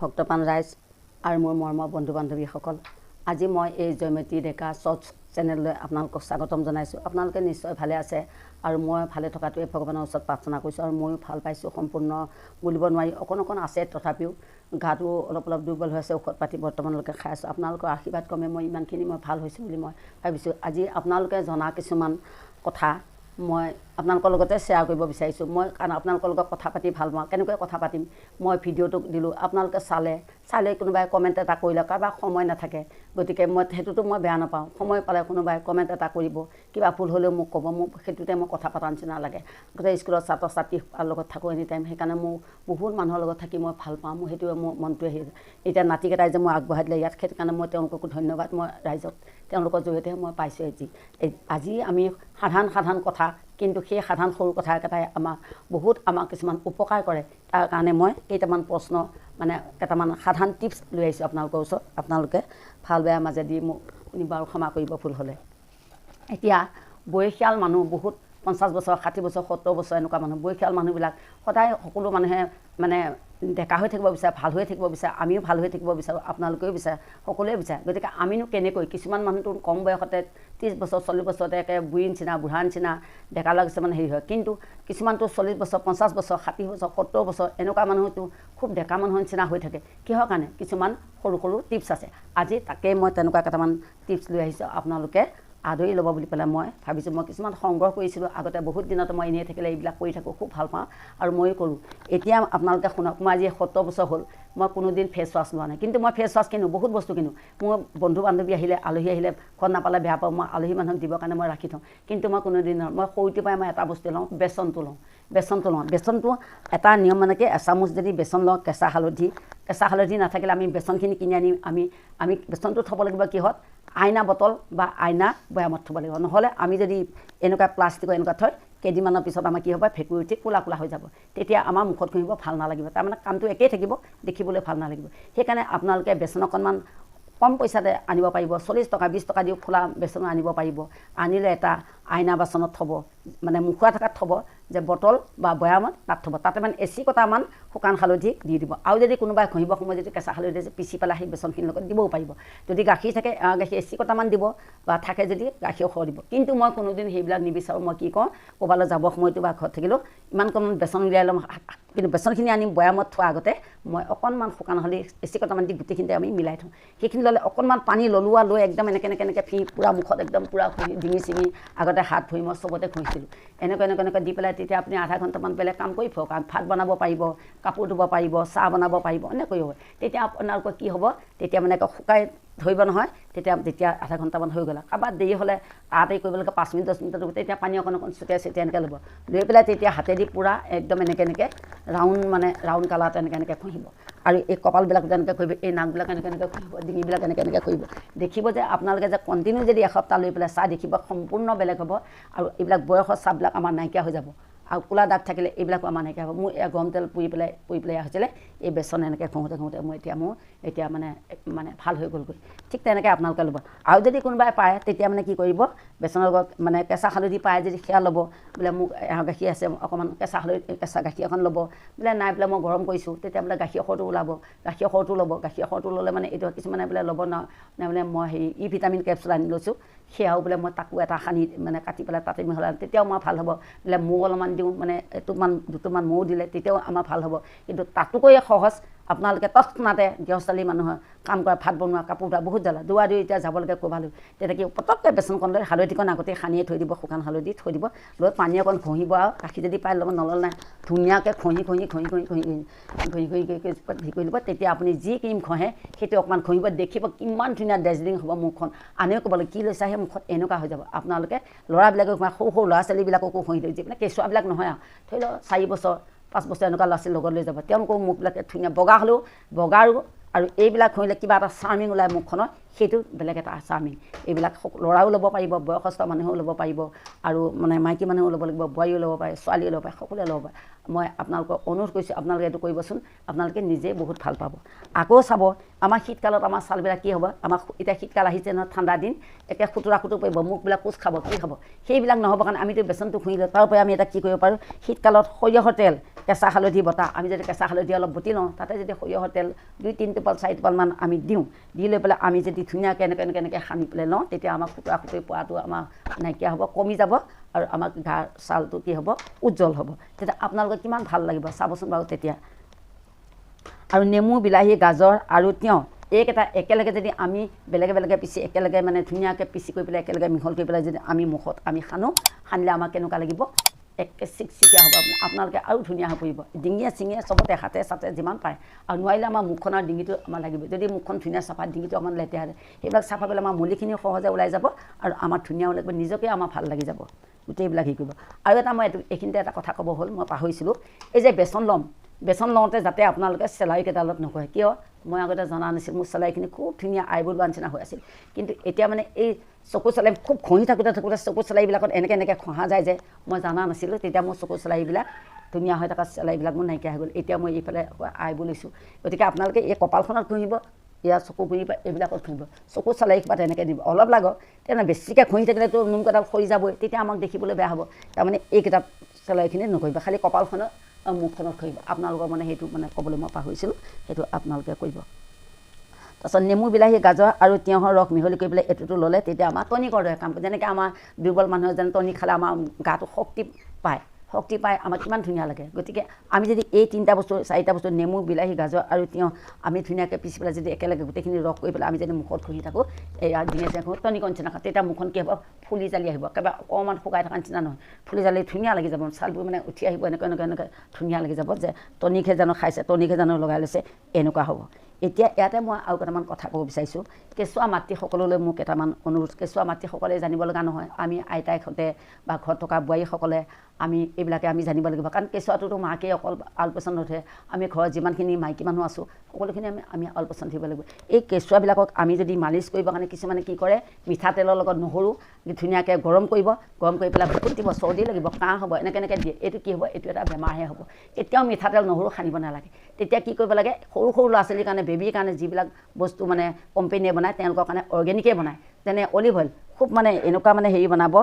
ভক্তপ্ৰাণ ৰাইজ আৰু মোৰ মৰমৰ বন্ধু বান্ধৱীসকল, আজি মই এই জয়মতী ডেকা শ্বৰ্টছ চেনেললৈ আপোনালোকক স্বাগতম জনাইছোঁ। আপোনালোকে নিশ্চয় ভালে আছে আৰু মই ভালে থকাটোৱে ভগৱানৰ ওচৰত প্ৰাৰ্থনা কৰিছোঁ আৰু ময়ো ভাল পাইছোঁ। সম্পূৰ্ণ বুলিব নোৱাৰি, অকণ অকণ আছে, তথাপিও গাটো অলপ অলপ দুৰ্বল হৈ আছে। ঔষধ পাতি বৰ্তমানলৈকে খাই আছোঁ। আপোনালোকৰ আশীৰ্বাদ ক্ৰমে মই ইমানখিনি মই ভাল হৈছোঁ বুলি মই ভাবিছোঁ। আজি আপোনালোকে জনা কিছুমান কথা মই আপোনালোকৰ লগতে শ্বেয়াৰ কৰিব বিচাৰিছোঁ। মই কাৰণ আপোনালোকৰ লগত কথা পাতি ভাল পাওঁ। কেনেকৈ কথা পাতিম? মই ভিডিঅ'টো দিলোঁ, আপোনালোকে চালে, চালে কোনোবাই কমেণ্ট এটা কৰিলে, কাৰোবাৰ সময় নাথাকে, গতিকে মই সেইটোতো মই বেয়া নাপাওঁ। সময় পালে কোনোবাই কমেণ্ট এটা কৰিব, কিবা ভুল হ'লেও মোক ক'ব, মোক সেইটোতে মই কথা পতা নিচিনা লাগে। গোটেই স্কুলত ছাত্ৰ ছাত্ৰীৰ লগত থাকোঁ এনি টাইম, সেইকাৰণে মোৰ বহুত মানুহৰ লগত থাকি মই ভাল পাওঁ। মোৰ সেইটোৱে মোৰ মনটোৱে হেৰি। এতিয়া নাতিকেইটাই যে মই আগবঢ়াই দিলে ইয়াত, সেইটো কাৰণে মই তেওঁলোককো ধন্যবাদ মই ৰাইজক তেওঁলোকৰ জৰিয়তেহে মই পাইছোঁ। আজি আমি সাধাৰণ সাধাৰণ কথা, কিন্তু সেই সাধাৰণ সৰু কথা কেইটাই আমাক বহুত আমাক কিছুমান উপকাৰ কৰে। তাৰ কাৰণে মই কেইটামান প্ৰশ্ন মানে কেইটামান সাধাৰণ টিপছ লৈ আহিছোঁ আপোনালোকৰ ওচৰত। আপোনালোকে ভাল বেয়া মাজেদি মোক শুনিব আৰু ক্ষমা কৰিব ভুল হ'লে। এতিয়া বয়সীয়াল মানুহ বহুত, 50 বছৰ, 60 বছৰ, 70 বছৰ এনেকুৱা মানুহ, বয়সীয়াল মানুহবিলাক সদায় সকলো মানুহে মানে ডেকা হৈ থাকিব বিচাৰে, ভাল হৈ থাকিব বিচাৰে। আমিও ভাল হৈ থাকিব বিচাৰোঁ, আপোনালোকেও বিচাৰে, সকলোৱে বিচাৰে। গতিকে আমিনো কেনেকৈ, কিছুমান মানুহটো কম বয়সতে 30 বছৰ 40 বছৰতে একে বুঢ়ী নিচিনা, বুঢ়া নিচিনা ডেকা লগা কিছুমান হেৰি হয়। কিন্তু কিছুমানটো 40 বছৰ, 50 বছৰ, 60 বছৰ, 70 বছৰ এনেকুৱা মানুহটো খুব ডেকা মানুহৰ নিচিনা হৈ থাকে। কিহৰ কাৰণে? কিছুমান সৰু সৰু টিপছ আছে। আজি তাকে মই তেনেকুৱা কেইটামান টিপছ লৈ আহিছোঁ, আপোনালোকে আদৰি ল'ব বুলি পেলাই মই ভাবিছোঁ। মই কিছুমান সংগ্ৰহ কৰিছিলোঁ আগতে, বহুত দিনতে মই এনেই থাকিলে এইবিলাক কৰি থাকোঁ, খুব ভাল পাওঁ আৰু ময়ো কৰোঁ। এতিয়া আপোনালোকে শুনক, মই আজি 70 বছৰ হ'ল, মই কোনোদিন ফেচ ৱাছ লোৱা নাই, কিন্তু মই ফেচ ৱাছ কিনো, বহুত বস্তু কিনো। মোৰ বন্ধু বান্ধৱী আহিলে, আলহী আহিলে ঘৰত নাপালে বেয়া পাওঁ, মই আলহী মানুহক দিবৰ কাৰণে মই ৰাখি থওঁ। কিন্তু মই কোনোদিন, মই সৰুটোৰ পৰাই মই এটা বস্তু লওঁ, বেচনটো লওঁ। বেচনটো লওঁ, বেচনটো এটা নিয়ম মানে কি, এচামুচ যদি বেচন লওঁ, কেঁচা হালধি, কেঁচা হালধি নাথাকিলে আমি বেচনখিনি কিনি আনি আমি বেচনটো থ'ব লাগিব কিহত, আইনা বটল বা আইনা বৈয়ামত থ'ব লাগিব। নহ'লে আমি যদি এনেকুৱা প্লাষ্টিকৰ এনেকুৱা থয়, কেইদিনমানৰ পিছত আমাৰ কি হ'ব, ভেঁকুৰ উঠি ক'লা ক'লা হৈ যাব। তেতিয়া আমাৰ মুখত ঘঁহিব ভাল নালাগিব, তাৰমানে কামটো একেই থাকিব, দেখিবলৈ ভাল নালাগিব। সেইকাৰণে আপোনালোকে বেচন অকণমান কম পইচাতে আনিব পাৰিব, 40 টকা 20 টকা দিও খোলা বেচনো আনিব পাৰিব। আনিলে এটা আইনা বাচনত থ'ব, মানে মুখুৱা থকাত থ'ব, যে বটল বা বৈয়ামত তাত থ'ব। তাতে মানে এচিকটামান শুকান হালধি দি দিব। আৰু যদি কোনোবাই ঘঁহিব সময়ত যদি কেঁচা হালধি পিচি পেলাই সেই বেচনখিনিৰ লগত দিবও পাৰিব। যদি গাখীৰ থাকে, গাখীৰ এচিকটামান দিব, বা থাকে যদি গাখীৰ সৰ দিব। কিন্তু মই কোনোদিন সেইবিলাক নিবিচাৰোঁ। মই কি কওঁ, ক'ৰবালৈ যাব সময়তো বা ঘৰত থাকিলেও ইমান কম বেচন উলিয়াই ল'ম, কিন্তু বেচনখিনি আনি বৈয়ামত থোৱাৰ আগতে মই অকণমান শুকান হালধি এচিকটামান দি গোটেইখিনিতে আমি মিলাই থওঁ। সেইখিনি ল'লে অকণমান পানী ললোৱা লৈ একদম এনেকৈ এনেকৈ এনেকৈ ফি পূৰা মুখত একদম পূৰা ঘঁহি, ডিঙি চিঙি আগতে হাত ভৰি মই চবতে ঘঁহিছিলোঁ। এনেকৈ এনেকৈ এনেকৈ দি পেলাই তেতিয়া আপুনি আধা ঘণ্টামান বেলেগ কাম কৰি ফুৰক, ভাত বনাব পাৰিব, কাপোৰ ধুব পাৰিব, চাহ বনাব পাৰিব, এনেকৈ কৰিব। তেতিয়া আপোনালোকৰ কি হ'ব, তেতিয়া মানে শুকাই ধৰিব নহয়, তেতিয়া যেতিয়া আধা ঘণ্টামান হৈ গ'ল, কাৰোবাৰ দেৰি হ'লে তাড়াতাড়ি কৰিব লাগে, 5 মিনিট 10 মিনিট, তেতিয়া পানী অকণ অকণ ছটিয়াই ছটিয়াই এনেকৈ ল'ব, লৈ পেলাই তেতিয়া হাতেদি পূৰা একদম এনেকৈ এনেকৈ ৰাউণ্ড, মানে ৰাউণ্ড কালাৰত এনেকৈ এনেকৈ ঘঁহিব। আৰু এই কপালবিলাক যেনেকৈ ঘঁহিব, এই নাকবিলাক এনেকৈ এনেকৈ ঘঁহিব, ডিঙিবিলাক এনেকৈ এনেকৈ ঘঁহিব। দেখিব যে আপোনালোকে যে কণ্টিনিউ যদি এসপ্তাহ লৈ পেলাই চাই দেখিব সম্পূৰ্ণ বেলেগ হ'ব। আৰু এইবিলাক বয়সৰ চাপবিলাক আমাৰ নাইকিয়া হৈ যাব। আৰু ক'লা দাগ থাকিলে এইবিলাকো আমাৰ নাইকিয়া হ'ব। মোৰ এয়া গৰম তেল পুৰি পেলাই পুৰি পেলাই হৈছিলে, এই বেচন এনেকৈ ঘঁহোতে ঘঁহোতে মোৰ এতিয়া মানে মানে ভাল হৈ গ'লগৈ। ঠিক তেনেকৈ আপোনালোকে ল'ব। আৰু যদি কোনোবাই পায় তেতিয়া মানে কি কৰিব, বেচনৰ লগত মানে কেঁচা হালধি পায় যদি সেয়া ল'ব, বোলে মোক এওঁ গাখীৰ আছে অকণমান কেঁচা হালধি কেঁচা গাখীৰ অকণ ল'ব, বোলে নাই বোলে মই গৰম কৰিছোঁ, তেতিয়া বোলে গাখীৰ সৰটো ওলাব, গাখীৰ সৰটো ল'ব। গাখীৰ সৰটো ল'লে মানে এইটো কিছুমানে বোলে ল'ব না, বোলে মই হেৰি ই ভিটামিন কেপচুল আনি লৈছোঁ, সেয়াও বোলে মই তাকো এটা সানি মানে কাটি পেলাই তাতে মিহলাই তেতিয়াও মই ভাল হ'ব। বোলে মৌ অলপমান দিওঁ, মানে এটোপমান দুটোপমান মৌ দিলে তেতিয়াও আমাৰ ভাল হ'ব। কিন্তু তাতোকৈ সহজ আপোনালোকে তৎক্ষণাতে গৃহস্থালী মানুহৰ কাম কৰা, ভাত বনোৱা, কাপোৰ ধোৱা বহুত জ্বালা, দৌৰা দৌৰি এতিয়া যাব লাগে ক'ৰবালৈ, তেতিয়া কি পটককৈ বেচনকণ লৈ হালধিকণ আগতে সানিয়ে থৈ দিব, শুকান হালধি থৈ দিব, লৈ পানী অকণ ঘঁহিব আৰু গাখীৰ যদি পাই ল'ব, নল'লে নাই, ধুনীয়াকৈ ঘঁহি ঘঁহি ঘঁহি ঘঁহি ঘঁহি ঘঁহি ঘঁহি ঘঁহি ঘঁহি হেৰি কৰি ল'ব। তেতিয়া আপুনি যি ক্ৰীম ঘঁহে সেইটো অকণমান ঘঁহিব, দেখিব কিমান ধুনীয়া ডেজলিং হ'ব মুখখন। আনেও ক'ব লাগে কি লৈছা সেই মুখত, এনেকুৱা হৈ যাব। আপোনালোকে ল'ৰাবিলাকেও সৰু সৰু ল'ৰা ছোৱালীবিলাককো ঘঁহি দিয়ে, মানে কেঁচুৱাবিলাক নহয় আৰু ধৰি লওক 4 বছৰ 5 বছৰ এনেকুৱা ল'ৰা ছোৱালী লগত লৈ যাব, তেওঁলোকেও মুখবিলাক ধুনীয়া বগা হ'লেও বগাৰো আৰু এইবিলাক ঘঁহিলে কিবা এটা চাৰ্মিং ওলায় মুখখনৰ, সেইটো বেলেগ এটা চাৰ্মিং। এইবিলাক ল'ৰাও ল'ব পাৰিব, বয়সস্থ মানুহেও ল'ব পাৰিব, আৰু মানে মাইকী মানুহেও ল'ব লাগিব, বোৱাৰীও ল'ব পাৰে, ছোৱালীও ল'ব পাৰে, সকলোৱে ল'ব পাৰে। মই আপোনালোকক অনুৰোধ কৰিছোঁ, আপোনালোকে এইটো কৰিবচোন, আপোনালোকে নিজে বহুত ভাল পাব। আকৌ চাব, আমাৰ শীতকালত আমাৰ ছালবিলাক কি হ'ব, আমাৰ এতিয়া শীতকাল আহিছে নহয়, ঠাণ্ডা দিন, একে খুতুৰা খুতুৰ পৰিব, মুখবিলাক কোচ খাব, কি খাব, সেইবিলাক নহ'ব কাৰণে আমিতো বেচনটো ঘঁহিলোঁ। তাৰোপৰি আমি এটা কি কৰিব পাৰোঁ, শীতকালত সৰিয়হৰ তেল, কেঁচা হালধি বটা, আমি যদি কেঁচা হালধি অলপ বটি লওঁ, তাতে যদি সৰিয়হৰ তেল 2-3 টোপাল 4 টোপালমান আমি দিওঁ, দি লৈ পেলাই আমি যদি ধুনীয়াকৈ এনেকৈ এনেকৈ এনেকৈ সানি পেলাই লওঁ, তেতিয়া আমাৰ খুতুৰা খুতুৰি পোৱাটো আমাৰ নাইকিয়া হ'ব, কমি যাব, আৰু আমাৰ গাৰ ছালটো কি হ'ব, উজ্জ্বল হ'ব। তেতিয়া আপোনালোকে কিমান ভাল লাগিব চাবচোন বাৰু তেতিয়া। আৰু নেমু, বিলাহী, গাজৰ আৰু তিয়ঁহ এইকেইটা একেলগে যদি আমি বেলেগে বেলেগে পিচি একেলগে মানে ধুনীয়াকৈ পিচি কৰি পেলাই একেলগে মিহল কৰি পেলাই যদি আমি মুখত আমি সানো, সানিলে আমাৰ কেনেকুৱা লাগিব, একে চিকচিকীয়া হ'ব, আপোনালোকে আৰু ধুনীয়া হৈ পৰিব। ডিঙিয়ে চিঙিয়ে চবতে হাতে চাতে যিমান পাৰে, আৰু নোৱাৰিলে আমাৰ মুখখনৰ ডিঙিটো আমাৰ লাগিব। যদি মুখখন ধুনীয়া চাফা, ডিঙিটো অকণমান লেতেৰা হয়, সেইবিলাক চাফা কৰিলে আমাৰ মলিখিনি সহজে ওলাই যাব আৰু আমাৰ ধুনীয়াও লাগিব, নিজকে আমাৰ ভাল লাগি যাব, গোটেইবিলাক হেৰি কৰিব। আৰু এটা মই এইখিনিতে এটা কথা ক'ব হ'ল, মই পাহৰিছিলোঁ, এই যে বেচন ল'ম, বেচন লওঁতে যাতে আপোনালোকে চেলাউৰিকেইডালত নঘঁহে। কিয়, মই আগতে জনা নাছিলোঁ, মোৰ চেলাউৰিখিনি খুব ধুনীয়া আইবোৰ লোৱা নিচিনা হৈ আছিল, কিন্তু এতিয়া মানে এই চকু চেলাউৰি খুব ঘঁহি থাকোঁতে থাকোঁতে চকু চেলাউৰিবিলাকত এনেকৈ এনেকৈ ঘঁহা যায় যে, মই জনা নাছিলোঁ, তেতিয়া মোৰ চকু চেলাউৰিবিলাক ধুনীয়া হৈ থকা চেলাউৰিবিলাক মোৰ নাইকিয়া হৈ গ'ল। এতিয়া মই এইফালে আইবোৰ লৈছোঁ। গতিকে আপোনালোকে এই কপালখনত ঘঁহিব, ইয়াৰ চকু গুৰি পৰা এইবিলাকত ঘঁহিব, চকু চেলাউৰি তেনেকৈ দিব, অলপ লাগক, তেনে বেছিকৈ ঘঁহি থাকিলেতো নোমকেইডাল সৰি যাবই, তেতিয়া আমাক দেখিবলৈ বেয়া হ'ব। তাৰমানে এইকেইটা চেলাউৰিখিনি নঘঁহিব, খালি কপালখনত মুখখনত ঘঁহিব। আপোনালোকৰ মানে সেইটো মানে ক'বলৈ মই পাহৰিছিলোঁ, সেইটো আপোনালোকে কৰিব। তাৰপাছত নেমু, বিলাহী, গাজৰ আৰু তিয়ঁহৰ ৰস মিহলি কৰি পেলাই এইটোতো ল'লে তেতিয়া আমাৰ টনিকৰ দৰে কাম কৰে। যেনেকৈ আমাৰ দুৰ্বল মানুহে যেন টনিক খালে আমাৰ গাটো শক্তি পায়, শক্তি পাই আমাক কিমান ধুনীয়া লাগে। গতিকে আমি যদি এই তিনিটা বস্তু, চাৰিটা বস্তু, নেমু, বিলাহী, গাজৰ আৰু তিয়ঁহ আমি ধুনীয়াকৈ পিচি পেলাই যদি একেলগে গোটেইখিনি ৰস কৰি পেলাই আমি যদি মুখত ঘঁহি থাকোঁ, এই ডিঙে চিঙে ঘঁহোঁ, টনিকৰ নিচিনা খাওঁ, তেতিয়া মুখখন কি হ'ব, ফুলি জালি আহিব, একেবাৰে অকণমান শুকাই থকা নিচিনা নহয়, ফুলি জালি ধুনীয়া লাগি যাব, ছালবোৰ মানে উঠি আহিব, এনেকৈ এনেকৈ এনেকৈ ধুনীয়া লাগি যাব, যে টনিকহে জানো খাইছে, টনিকহে জানো লগাই লৈছে, এনেকুৱা হ'ব। এতিয়া ইয়াতে মই আৰু কেইটামান কথা ক'ব বিচাৰিছোঁ। কেঁচুৱা মাতৃসকললৈ মোৰ কেইটামান অনুৰোধ। কেঁচুৱা মাতৃসকলে জানিব লগা নহয়, আমি আইতাইহঁতে বা ঘৰত থকা বোৱাৰীসকলে আমি এইবিলাকে আমি জানিব লাগিব। কাৰণ কেঁচুৱাটোতো মাকেই অকল আলপৈচান নধৰে, আমি ঘৰত যিমানখিনি মাইকী মানুহ আছোঁ সকলোখিনি আমি আলপৈচান ধৰিব লাগিব। এই কেঁচুৱাবিলাকক আমি যদি মালিচ কৰিবৰ কাৰণে কিছুমানে কি কৰে, মিঠাতেলৰ লগত নহৰু ধুনীয়াকৈ গৰম কৰিব, গৰম কৰি পেলাই বুকুত দিব, চৰ্দি লাগিব, কাহ হ'ব, এনেকৈ এনেকৈ দিয়ে। এইটো কি হ'ব, এইটো এটা বেমাৰহে হ'ব। কেতিয়াও মিঠাতেল নহৰু সানিব নালাগে। তেতিয়া কি কৰিব লাগে, সৰু সৰু ল'ৰা ছোৱালীৰ কাৰণে, বেবীৰ কাৰণে যিবিলাক বস্তু মানে কোম্পেনীয়ে বনায়, তেওঁলোকৰ কাৰণে অৰ্গেনিকেই বনায়, যেনে অলিভ অইল, খুব মানে এনেকুৱা মানে হেৰি বনাব,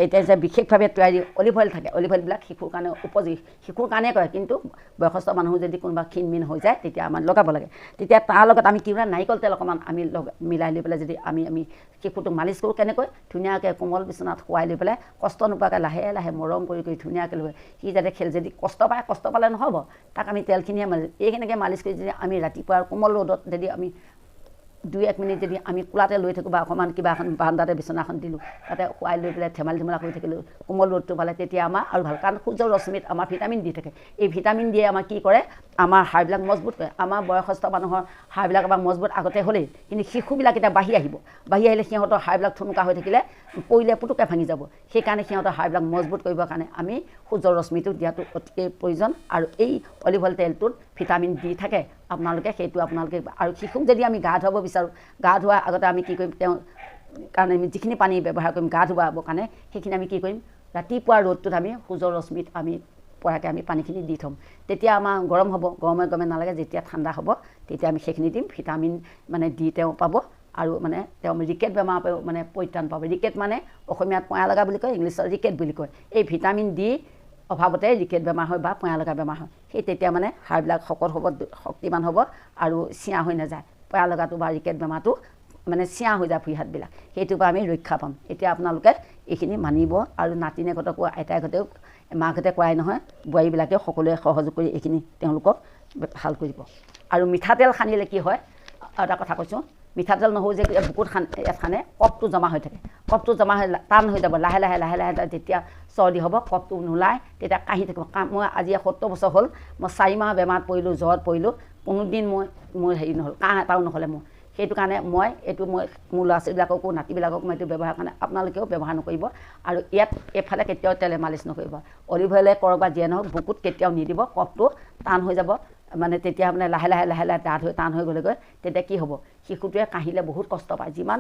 এতিয়া যে বিশেষভাৱে তৈয়াৰী অলিভ অইল থাকে, অলিভ অইলবিলাক শিশুৰ কাৰণে উপযোগী, শিশুৰ কাৰণে কয়, কিন্তু বয়সস্থ মানুহ যদি কোনোবা ক্ষীণ-মীন হৈ যায় তেতিয়া আমাৰ লগাব লাগে। তেতিয়া তাৰ লগত আমি কি কৰোঁ, নাৰিকল তেল অকণমান আমি মিলাই লৈ পেলাই যদি আমি শিশুটোক মালিচ কৰোঁ, কেনেকৈ ধুনীয়াকৈ কোমল বিচনাত শুৱাই লৈ পেলাই কষ্ট নোপোৱাকৈ লাহে লাহে মৰম কৰি কৰি ধুনীয়াকৈ লৈ সি যাতে খেল, যদি কষ্ট পায়, কষ্ট পালে নহ'ব, তাক আমি তেলখিনিয়ে মালিচ এইখিনিকে মালিচ কৰি যদি আমি ৰাতিপুৱা কোমল ৰ'দত যদি আমি 2-1 মিনিট যদি আমি কোলাতে লৈ থাকোঁ বা অকণমান কিবা এখন বাৰান্দাতে বিচনাখন দিলোঁ, তাতে শুৱাই লৈ পেলাই ধেমালি ধেমালি কৰি থাকিলোঁ, কোমল ৰ'দটো পালে তেতিয়া আমাৰ আৰু ভাল। কাৰণ সূৰ্যৰ ৰশ্মিত আমাৰ ভিটামিন ডি থাকে, এই ভিটামিন ডিয়ে আমাৰ কি কৰে, আমাৰ হাড়বিলাক মজবুত কৰে। আমাৰ বয়সস্থ মানুহৰ হাড়বিলাক আমাৰ মজবুত আগতে হ'লেই, কিন্তু শিশুবিলাক এতিয়া বাঢ়ি আহিব, বাঢ়ি আহিলে সিহঁতৰ হাড়বিলাক ঠুনুকা হৈ থাকিলে পৰিলে পুতুককৈ ভাঙি যাব। সেইকাৰণে সিহঁতৰ হাড়বিলাক মজবুত কৰিবৰ কাৰণে আমি সূৰ্যৰ ৰশ্মিটো দিয়াটো অতিকে প্ৰয়োজন। আৰু এই অলিভ অইল তেলটোত ভিটামিন ডি থাকে, আপোনালোকে সেইটো আপোনালোকে আৰু শিশুক যদি আমি গা ধুৱাব বিচাৰোঁ, গা ধোৱাৰ আগতে আমি কি কৰিম, তেওঁ কাৰণে আমি যিখিনি পানী ব্যৱহাৰ কৰিম গা ধুৱাবৰ কাৰণে, সেইখিনি আমি কি কৰিম, ৰাতিপুৱা ৰ'দটোত আমি সূৰ্যৰ ৰশ্মিত আমি পৰাকৈ আমি পানীখিনি দি থ'ম। তেতিয়া আমাৰ গৰম হ'ব, গৰমে গৰমে নালাগে, যেতিয়া ঠাণ্ডা হ'ব তেতিয়া আমি সেইখিনি দিম, ভিটামিন মানে দি তেওঁ পাব আৰু মানে তেওঁ ৰিকেট বেমাৰ মানে পৰিত্ৰাণ পাব। ৰিকেট মানে অসমীয়াত পঁয়া লগা বুলি কয়, ইংলিছত ৰিকেট বুলি কয়। এই ভিটামিন ডি অভাৱতে ৰিকেট বেমাৰ হয় বা পঁয়া লগা বেমাৰ হয়। সেই তেতিয়া মানে হাড়বিলাক শকত হ'ব, শক্তিমান হ'ব আৰু চিঞা হৈ নাযায়। পঁয়া লগাটো বা ৰিকেট বেমাৰটো মানে চিঞা হৈ যায় ভৰি হাতবিলাক, সেইটোৰ পৰা আমি ৰক্ষা পাম। এতিয়া আপোনালোকে এইখিনি মানিব আৰু নাতিনীয়েকহঁতকো, আইতাকহঁতেও, মাকহঁতে কৰাই নহয়, বোৱাৰীবিলাকেও সকলোৱে সহযোগ কৰি এইখিনি তেওঁলোকক ভাল কৰিব। আৰু মিঠাতেল সানিলে কি হয়, এটা কথা কৈছোঁ, মিঠাতেল নহৰু যে বুকুত সানে কফটো জমা হৈ থাকে, কফটো জমা হৈ টান হৈ যাব, লাহে লাহে লাহে লাহে যেতিয়া চৰ্দি হ'ব কফটো নোলায়, তেতিয়া কাহি থাকিব। মই আজি 70 বছৰ হ'ল, মই 4 মাহ বেমাৰত পৰিলোঁ, জ্বৰত পৰিলোঁ, কোনোদিন মোৰ হেৰি নহ'ল, কাহ এটাও নহ'লে মোৰ। সেইটো কাৰণে মই এইটো মই মোৰ ল'ৰা ছোৱালীবিলাককো নাতিবিলাকক মই এইটো ব্যৱহাৰ কাৰণে আপোনালোকেও ব্যৱহাৰ নকৰিব। আৰু ইয়াত এইফালে কেতিয়াও তেলে মালিচ নকৰিব, অলিভ অইলে কৰক বা যিয়ে নহওক, বুকুত কেতিয়াও নিদিব, কফটো টান হৈ যাব, মানে তেতিয়া মানে লাহে লাহে লাহে লাহে ডাঠ হৈ টান হৈ গ'লেগৈ তেতিয়া কি হ'ব, শিশুটোৱে কাহিলে বহুত কষ্ট পায়। যিমান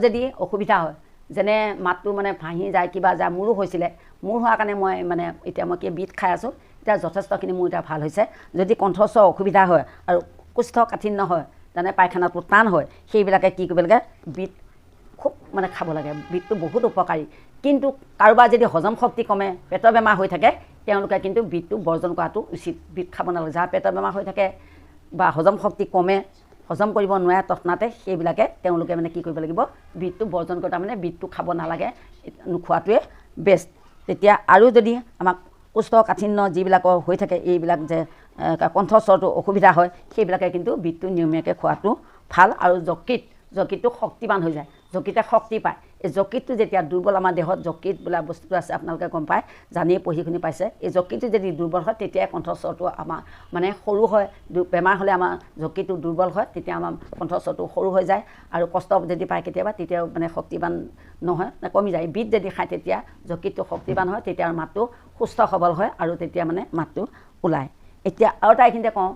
যদি অসুবিধা হয়, যেনে মাতটো মানে ভাঁহি যায় কিবা যায়, মোৰো হৈছিলে, মোৰ হোৱাৰ কাৰণে মই মানে এতিয়া মই কি বিট খাই আছোঁ, এতিয়া যথেষ্টখিনি মোৰ এতিয়া ভাল হৈছে। যদি কণ্ঠস্বৰ অসুবিধা হয় আৰু কোষ্ঠকাঠিন্য হয়, যেনে পায়খানাটো টান হয়, সেইবিলাকে কি কৰিব লাগে, বিট খুব মানে খাব লাগে, বিটটো বহুত উপকাৰী। কিন্তু কাৰোবাৰ যদি হজম শক্তি কমে, পেটৰ বেমাৰ হৈ থাকে, তেওঁলোকে কিন্তু বিটটো বৰ্জন কৰাটো উচিত, বিট খাব নালাগে। যাৰ পেটৰ বেমাৰ হৈ থাকে বা হজম শক্তি কমে, হজম কৰিব নোৱাৰে তৎক্ষণাতে, সেইবিলাকে তেওঁলোকে মানে কি কৰিব লাগিব, বিটটো বৰ্জন কৰি, তাৰমানে বিটটো খাব নালাগে, নোখোৱাটোৱে বেষ্ট। তেতিয়া আৰু যদি আমাক কোষ্ঠকাঠিন্য যিবিলাকৰ হৈ থাকে, এইবিলাক যে কণ্ঠস্বৰটো অসুবিধা হয়, সেইবিলাকে কিন্তু বিটটো নিয়মীয়াকৈ খোৱাটো ভাল। আৰু যকৃতটো শক্তিবান হৈ যায়, যকৃতে শক্তি পায়। এই যকৃতটো যেতিয়া দুৰ্বল, আমাৰ দেহত যকৃত বোলা বস্তুটো আছে, আপোনালোকে গম পায়, জানিয়ে পঢ়ি শুনি পাইছে। এই যকৃতটো যদি দুৰ্বল হয়, তেতিয়াই কণ্ঠস্বৰটো আমাৰ মানে সৰু হয়। বেমাৰ হ'লে আমাৰ যকৃতটো দুৰ্বল হয়, তেতিয়া আমাৰ কণ্ঠস্বৰটো সৰু হৈ যায় আৰু কষ্ট যদি পায় কেতিয়াবা, তেতিয়াও মানে শক্তিবান নহয়, কমি যায়। বিট যদি খায় তেতিয়া যকৃতটো শক্তিবান হয়, তেতিয়া মাতটো সুস্থ সবল হয় আৰু তেতিয়া মানে মাতটো ওলায়। এতিয়া আৰু এটা এইখিনিতে কওঁ,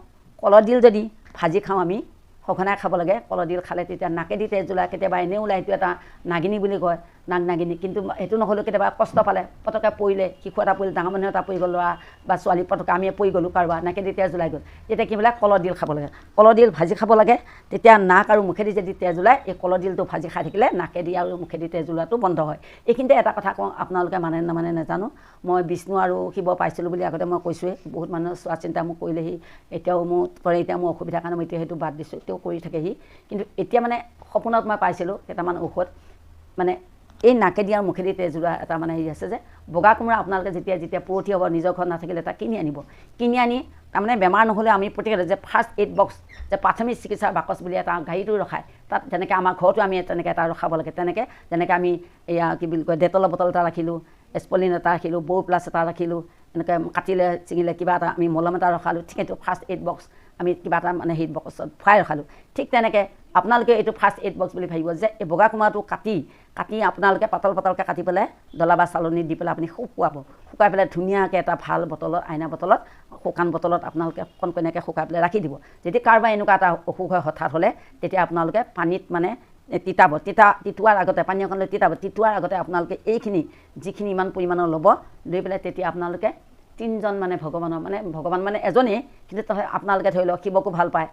কলডিল যদি ভাজি খাওঁ আমি সঘনাই খাব লাগে। কলডিল খালে তেতিয়া নাকেদি তেজ ওলায়, কেতিয়াবা এনেও ওলায়, সেইটো এটা নাগিনী বুলি কয়, নাগ নাগিনী। কিন্তু সেইটো নহ'লেও কেতিয়াবা কষ্ট পালে, পটককৈ পৰিলে, শিশু এটা পৰিলে, ডাঙৰ মানুহ এটা পৰি গ'ল, ল'ৰা বা ছোৱালী পটককৈ আমি পৰি গ'লোঁ, কাৰোবাৰ নাকেদি তেজ ওলাই গ'ল, তেতিয়া কি বোলে কলডিল খাব লাগে, কলডিল ভাজি খাব লাগে। তেতিয়া নাক আৰু মুখেদি যদি তেজ ওলায়, এই কলডিলটো ভাজি খাই থাকিলে নাকেদি আৰু মুখেদি তেজ ওলোৱাটো বন্ধ হয়। এইখিনিতে এটা কথা কওঁ, আপোনালোকে মানে নামানে নাজানো, মই বিষ্ণু আৰু শিৱ পাইছিলোঁ বুলি আগতে মই কৈছোঁৱেই, বহুত মানুহে চোৱা চিন্তা মোক কৰিলেহি, এতিয়াও মোক কৰে, এতিয়া মোৰ অসুবিধাৰ কাৰণে মই এতিয়া সেইটো বাদ দিছোঁ, তেওঁ কৰি থাকেহি। কিন্তু এতিয়া মানে সপোনত মই পাইছিলোঁ কেইটামান ঔষধ, মানে এই নাকেদি আৰু মুখেদি তেজ ওলোৱা এটা মানে হেৰি আছে যে বগা কোমোৰা আপোনালোকে যেতিয়া যেতিয়া পুৰঠি হ'ব, নিজৰ ঘৰত নাথাকিলে তাক কিনি আনিব, কিনি আনি তাৰমানে বেমাৰ নহ'লে আমি প্ৰত্যেকে যে ফাৰ্ষ্ট এইড বক্স, যে প্ৰাথমিক চিকিৎসাৰ বাকচ বুলি এটা গাড়ীটো ৰখায়, তাত যেনেকৈ আমাৰ ঘৰতো আমি তেনেকৈ এটা ৰখাব লাগে, তেনেকৈ যেনেকৈ আমি এয়া কি বুলি কয় ডেটলৰ বটল এটা ৰাখিলোঁ, এছপলিন এটা ৰাখিলোঁ, বৌ প্লাছ এটা ৰাখিলোঁ, এনেকৈ কাটিলে ছিঙিলে কিবা এটা আমি মলম এটা ৰখালোঁ, ঠিক এইটো ফাৰ্ষ্ট এইড বক্স আমি কিবা এটা মানে সেই বক্সত ভৰাই ৰখালোঁ। ঠিক তেনেকৈ আপোনালোকে এইটো ফাৰ্ষ্ট এইড বক্স বুলি ভাবিব যে এই বগা কোমোৰাটো কাটি কাটি আপোনালোকে পাতল পাতলকৈ কাটি পেলাই ডলা বা চালনীত দি পেলাই আপুনি শুকুৱাব, শুকাই পেলাই ধুনীয়াকৈ এটা ভাল বটলত, আইনা বটলত, শুকান বটলত আপোনালোকে কণকণীয়াকৈ শুকাই পেলাই ৰাখি দিব। যদি কাৰোবাৰ এনেকুৱা এটা অসুখ হয় হঠাৎ হ'লে, তেতিয়া আপোনালোকে পানীত মানে তিতাব, তিতোৱাৰ আগতে পানী অকণ লৈ তিতাব, তিতোৱাৰ আগতে আপোনালোকে এইখিনি যিখিনি ইমান পৰিমাণৰ ল'ব, লৈ পেলাই তেতিয়া আপোনালোকে তিনিজন মানে ভগৱানৰ, মানে ভগৱান মানে এজনেই, কিন্তু আপোনালোকে ধৰি লওক শিৱকো ভাল পায়,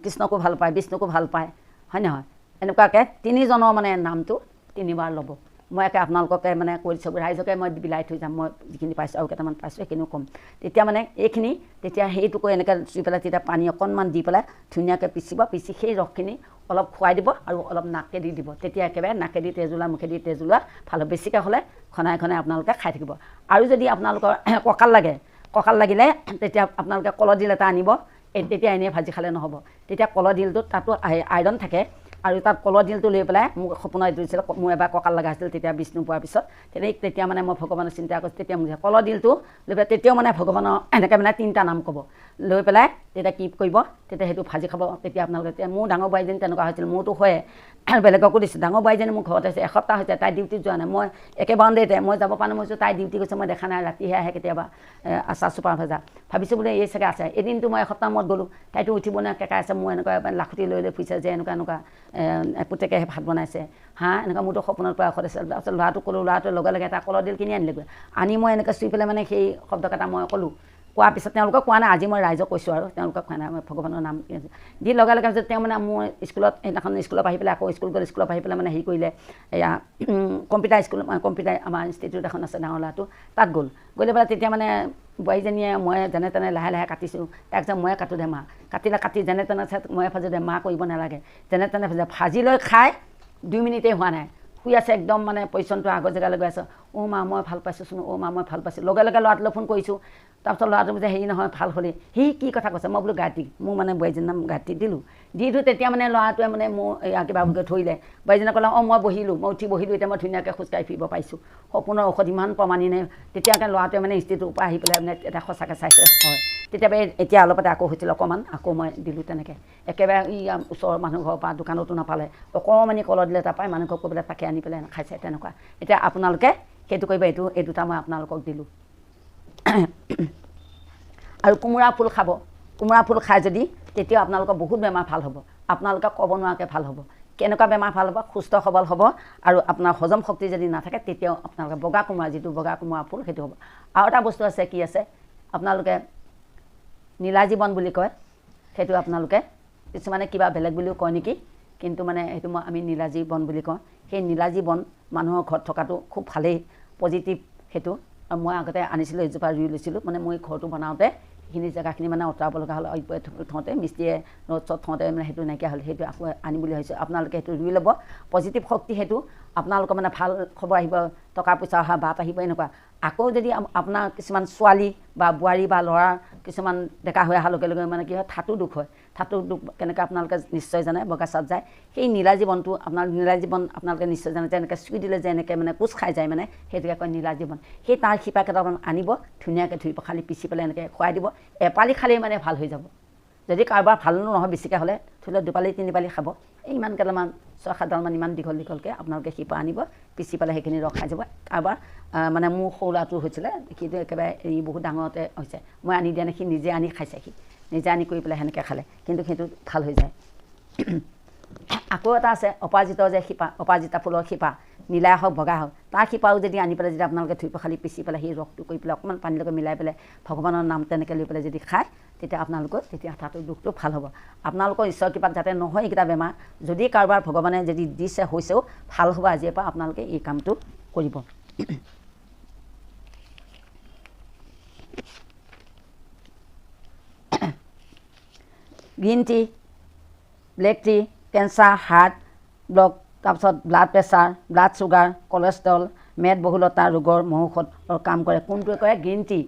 কৃষ্ণকো ভাল পায়, বিষ্ণুকো ভাল পায়, হয় নহয়, এনেকুৱাকৈ তিনিজনৰ মানে নামটো তিনিবাৰ ল'ব। মই একে আপোনালোককে মানে কৈ দিছোঁ, ৰাইজকে মই বিলাই থৈ যাম, মই যিখিনি পাইছোঁ আৰু কেইটামান পাইছোঁ সেইখিনিও ক'ম। তেতিয়া মানে এইখিনি তেতিয়া সেইটোকৈ এনেকৈ চুই পেলাই তেতিয়া পানী অকণমান দি পেলাই ধুনীয়াকৈ পিচিব, পিচি সেই ৰসখিনি অলপ খুৱাই দিব আৰু অলপ নাকে দি দিব, তেতিয়া একেবাৰে নাকেদি তেজ ওলোৱা মুখেদি তেজ ওলোৱা ভাল হ'ব। বেছিকৈ হ'লে ঘনাই ঘনাই আপোনালোকে খাই থাকিব। আৰু যদি আপোনালোকৰ কঁকাল লাগে, কঁকাল লাগিলে তেতিয়া আপোনালোকে কলডিল এটা আনিব, তেতিয়া এনেই ভাজি খালে নহ'ব, তেতিয়া কলডিলটোত তাতো আইৰণ থাকে, আৰু তাত কলডিলটো লৈ পেলাই মোক সপোনত এইটো দিছিলে, মোৰ এবাৰ কঁকাল লগা হৈছিল তেতিয়া বিষ্ণু পোৱাৰ পিছত, তেতিয়া মানে মই ভগৱানৰ চিন্তা কৰিছোঁ, তেতিয়া মোক কলডিলটো লৈ পেলাই তেতিয়াও মানে ভগৱানৰ এনেকৈ মানে তিনিটা নাম ক'ব, লৈ পেলাই তেতিয়া কি কৰিব, তেতিয়া সেইটো ভাজি খাব। তেতিয়া আপোনালোকে, তেতিয়া মোৰ ডাঙৰ বোৱাৰীজনী তেনেকুৱা হৈছিল, মোৰতো হয়ে, বেলেগকো দিছোঁ, ডাঙৰ বোৱাৰীজনী মোৰ ঘৰত আছে, এসপ্তাহ হৈছে, তাই ডিউটিত যোৱা নাই, মই একেবাৰতে মই যাব পৰা নাই, মই কৈছোঁ তাই ডিউটি গৈছে, মই দেখা নাই, ৰাতিহে আহে কেতিয়াবা আচাৰ চুপাৰ ভজা, ভাবিছোঁ বোলে এই চাগে আছে। এদিনটো মই এসপ্তাহ মূৰত গ'লোঁ, তাইতো উঠিব নোৱাৰে, কেঁকাই আছে, মোৰ এনেকুৱা লাখুটি লৈ লৈ ফুৰিছে যে এনেকুৱা এনেকুৱা পুতেকেহে ভাত বনাইছে, হাঁ এনেকুৱা মোৰতো সপোনত পৰা ঔষধ আছে। তাৰপিছত ল'ৰাটোক ক'লোঁ, ল'ৰাটোৱে লগে লগে এটা কলডিল কিনি আনিলেগৈ, আনি মই এনেকৈ চুই পেলাই মানে সেই শব্দকেইটা মই ক'লোঁ, কোৱাৰ পিছত তেওঁলোকক কোৱা নাই, আজি মই ৰাইজক কৈছোঁ আৰু তেওঁলোকক কোৱা নাই, মই ভগৱানৰ নাম দি লগে লগে পিছত তেওঁ মানে মোৰ স্কুলত সেইদিনাখন স্কুলত আহি পেলাই আকৌ স্কুল গ'ল, স্কুলত আহি পেলাই মানে হেৰি কৰিলে, এয়া কম্পিউটাৰ স্কুল, কম্পিউটাৰ আমাৰ ইনষ্টিটিউট এখন আছে ডাঙৰ ল'ৰাটো, তাত গ'ল, গৈ পেলাই তেতিয়া মানে বোৱাৰীজনীয়ে মই যেনে তেনে লাহে লাহে কাটিছোঁ, তাক যে ময়ে কাটোঁ দে মা, কাটিলে কাটি যেনে তেনে ময়ে ভাজোঁ দে মা, কৰিব নালাগে, যেনে তেনে ভাজে, ভাজি লৈ খাই 2 মিনিটেই হোৱা নাই, শুই আছে একদম মানে পজিশ্যনটো আগৰ জেগালৈ গৈ আছে, অ' মা মই ভাল পাইছোঁচোন, অ' মা মই ভাল পাইছোঁ। লগে লগে ল'ৰাটোলৈ ফোন কৰিছোঁ, তাৰপিছত ল'ৰাটো যে হেৰি নহয় ভাল হ'লেই, সি কি কথা কৈছে, মই বোলো গায়ত্ৰী, মোৰ মানে বোৱাৰীজনীৰ নাম গায়ত্ৰী দিলোঁ, দি দিওঁ তেতিয়া মানে ল'ৰাটোৱে মানে মোৰ এয়া কিবা ধৰিলে, বোৱাৰীজনীয়ে ক'লে অঁ মই বহিলোঁ, মই উঠি বহিলোঁ, এতিয়া মই ধুনীয়াকৈ খোজকাঢ়ি ফুৰিব পাৰিছোঁ, সপোনৰ ঔষধ ইমান প্ৰমাণী নাই। তেতিয়া ল'ৰাটোৱে মানে ইনষ্টিটিউটৰ পৰা আহি পেলাই মানে এটা সঁচাকৈ চাইছে হয়। তেতিয়া এতিয়া অলপতে আকৌ হৈছিল অকণমান, আকৌ মই দিলোঁ তেনেকৈ, একেবাৰে ই ওচৰৰ মানুহ ঘৰৰ পৰা দোকানতো নাপালে, অকণমানি কলডিল এটা পাই মানুহ ঘৰ কৈ পেলাই তাকে আনি পেলাই খাইছে তেনেকুৱা। এতিয়া আপোনালোকে সেইটো কৰিব, এইটো এই দুটা মই আপোনালোকক দিলোঁ। আৰু কোমোৰা ফুল খাব, কোমোৰা ফুল খায় যদি তেতিয়াও আপোনালোকৰ বহুত বেমাৰ ভাল হ'ব, আপোনালোকে ক'ব নোৱাৰাকৈ ভাল হ'ব। কেনেকুৱা বেমাৰ ভাল হ'ব? সুস্থ সবল হ'ব। আৰু আপোনাৰ হজম শক্তি যদি নাথাকে তেতিয়াও আপোনালোকে বগা কোমোৰা, যিটো বগা কোমোৰা ফুল সেইটো হ'ব। আৰু এটা বস্তু আছে, কি আছে আপোনালোকে নীলাজী বন বুলি কয়, সেইটো আপোনালোকে কিছুমানে কিবা বেলেগ বুলিও কয় নেকি, কিন্তু মানে সেইটো মই আমি নীলাজী বন বুলি কওঁ। সেই নীলাজী বন মানুহৰ ঘৰত থকাটো খুব ভালেই, পজিটিভ সেইটো। আৰু মই আগতে আনিছিলোঁ, এজোপা ৰুই লৈছিলোঁ, মানে মই ঘৰটো বনাওঁতে সেইখিনি জেগাখিনি মানে আঁতৰাব লগা হ'ল, থওঁতে মিস্ত্ৰীয়ে ৰ'দ চ'দ থওঁতে মানে সেইটো নাইকিয়া হ'ল, সেইটো আকৌ আনিম বুলি ভাবিছোঁ। আপোনালোকে সেইটো ৰুই ল'ব, পজিটিভ শক্তি সেইটো, আপোনালোকৰ মানে ভাল খবৰ আহিব, টকা পইচা অহা বাট আহিব এনেকুৱা। আকৌ যদি আপোনাৰ কিছুমান ছোৱালী বা বোৱাৰী বা ল'ৰা কিছুমান ডেকা হৈ অহাৰ লগে লগে মানে কি হয়, ঠাটো দুখ হয়। ঠাটো দুখ কেনেকৈ আপোনালোকে নিশ্চয় জানে, বগা চাত যায়। সেই নীলাজী বনটো আপোনাৰ নীলাজী বন আপোনালোকে নিশ্চয় জানে, যে এনেকৈ চুই দিলে যে এনেকৈ মানে কোচ খাই যায়, মানে সেইটোকে কয় নীলাজী বন। সেই তাৰ শিপা কেইটামান আনিব, ধুনীয়াকৈ ধুই পখালি পিচি পেলাই এনেকৈ খুৱাই দিব, এপালি খালেই মানে ভাল হৈ যাব। যদি কাৰোবাৰ ভাল নহয় বেছিকৈ হ'লে ধৰি লওক দুপালি তিনিপালি খাব, এই ইমান কেইটামান 6-7 ডালমান ইমান দীঘল দীঘলকৈ আপোনালোকে শিপা আনিব, পিচি পেলাই সেইখিনি ৰস খাই যাব। কাৰোবাৰ মানে মোৰ সৰু ল'ৰাটো হৈছিলে, সিটো একেবাৰে এই বহুত ডাঙৰতে হৈছে, মই আনি দিয়া নাই, সি নিজে আনি খাইছে, সি নিজে আনি কৰি পেলাই সেনেকৈ খালে, কিন্তু সেইটো ভাল হৈ যায়। আকৌ এটা আছে অপৰাজিত যে শিপা, অপৰাজিতা ফুলৰ শিপা, নীলা হওক বগা হওক, তাৰ শিপাও যদি আনি পেলাই যদি আপোনালোকে ধুই পখালি পিচি পেলাই সেই ৰসটো কৰি পেলাই অকণমান পানীৰ লগত মিলাই পেলাই ভগৱানৰ নাম তেনেকৈ লৈ পেলাই যদি খায়, তেতিয়া আপোনালোকৰ তেতিয়া তাতো দুখটো ভাল হ'ব। আপোনালোকৰ ঈশ্বৰৰ কৃপাত যাতে নহয় এইকেইটা বেমাৰ, যদি কাৰোবাৰ ভগৱানে যদি দিছে হৈছেও ভাল হ'ব, আজিৰ পৰা আপোনালোকে এই কামটো কৰিব। Green tea, black tea, cancer, heart block, তাৰপিছত blood pressure, blood sugar, cholesterol, মেদবহুলতা ৰোগৰ মহৌষধৰ কাম কৰে। কোনটোৱে কৰে? গ্ৰীণ টি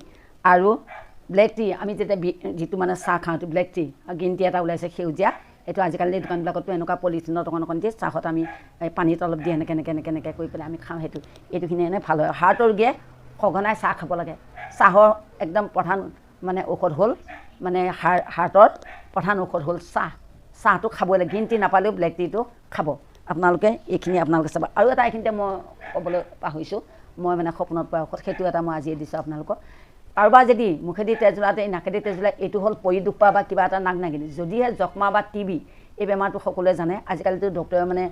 আৰু ব্লেক টি। আমি যেতিয়া যিটো মানে চাহ খাওঁ সেইটো ব্লেক টি, আৰু গ্ৰীণ টি এটা ওলাইছে সেউজীয়া, এইটো আজিকালি দোকানবিলাকতো এনেকুৱা পলিথিনত অকণ অকণ দিয়ে, চাহত আমি পানীত অলপ দি এনেকৈ এনেকৈ এনেকৈ এনেকৈ কৰি পেলাই আমি খাওঁ, সেইটো এইটোখিনি এনে ভাল হয়। হাৰ্টৰ ৰোগীয়ে সঘনাই চাহ খাব লাগে। চাহৰ একদম প্ৰধান মানে ঔষধ হ'ল, মানে হাৰ্টৰ প্ৰধান ঔষধ হ'ল চাহ। চাহটো খাবই লাগে, গ্ৰীণ টি নাপালেও ব্লেক টিটো খাব আপোনালোকে। এইখিনি আপোনালোকে চাব। আৰু এটা এইখিনিতে মই ক'বলৈ পাহৰিছোঁ, মই মানে সপোনত পোৱা ঔষধ সেইটো এটা মই আজিয়ে দিছোঁ আপোনালোকক। কাৰোবাৰ যদি মুখেদি তেজ ওলাওঁতে নাকেদি তেজ ওলায়, এইটো হ'ল পৰি দুখ পোৱা বা কিবা এটা নাক নাগিনি। যদিহে যক্ষ্মা বা টিবি এই বেমাৰটো সকলোৱে জানে, আজিকালিতো ডক্টৰে মানে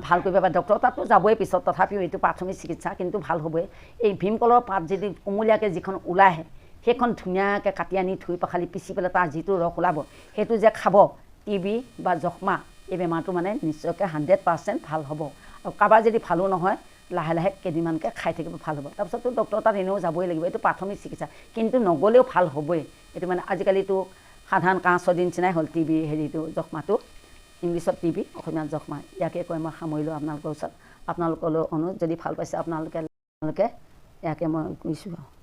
ভাল কৰিব পাৰে, ডক্টৰৰ তাততো যাবই পিছত, তথাপিও এইটো প্ৰাথমিক চিকিৎসা কিন্তু ভাল হ'বই। এই ভীমকলৰ পাত যদি কুমলীয়াকৈ যিখন ওলাই আহে, সেইখন ধুনীয়াকৈ কাটি আনি ধুই পখালি পিচি পেলাই তাৰ যিটো ৰস ওলাব সেইটো যে খাব, টিবি বা যক্ষ্মা এই বেমাৰটো মানে নিশ্চয়কৈ 100% ভাল হ'ব। আৰু কাৰোবাৰ যদি ভালো নহয়, লাহে লাহে কেইদিনমানকৈ খাই থাকিব, ভাল হ'ব। তাৰপিছততো ডক্টৰৰ তাত এনেও যাবই লাগিব, এইটো প্ৰাথমিক চিকিৎসা, কিন্তু নগ'লেও ভাল হ'বই। এইটো মানে আজিকালিতো সাধাৰণ কাহ চৰ্দি নিচিনাই হ'ল টিবি হেৰিটো যক্ষ্মাটো, ইংলিছত টিবি, অসমীয়াত যক্ষ্মা। ইয়াকে কৈ মই সামৰিলোঁ আপোনালোকৰ ওচৰত। আপোনালোকলৈ অনুৰোধ, যদি ভাল পাইছে আপোনালোকে ইয়াকে মই কৈছোঁ আৰু।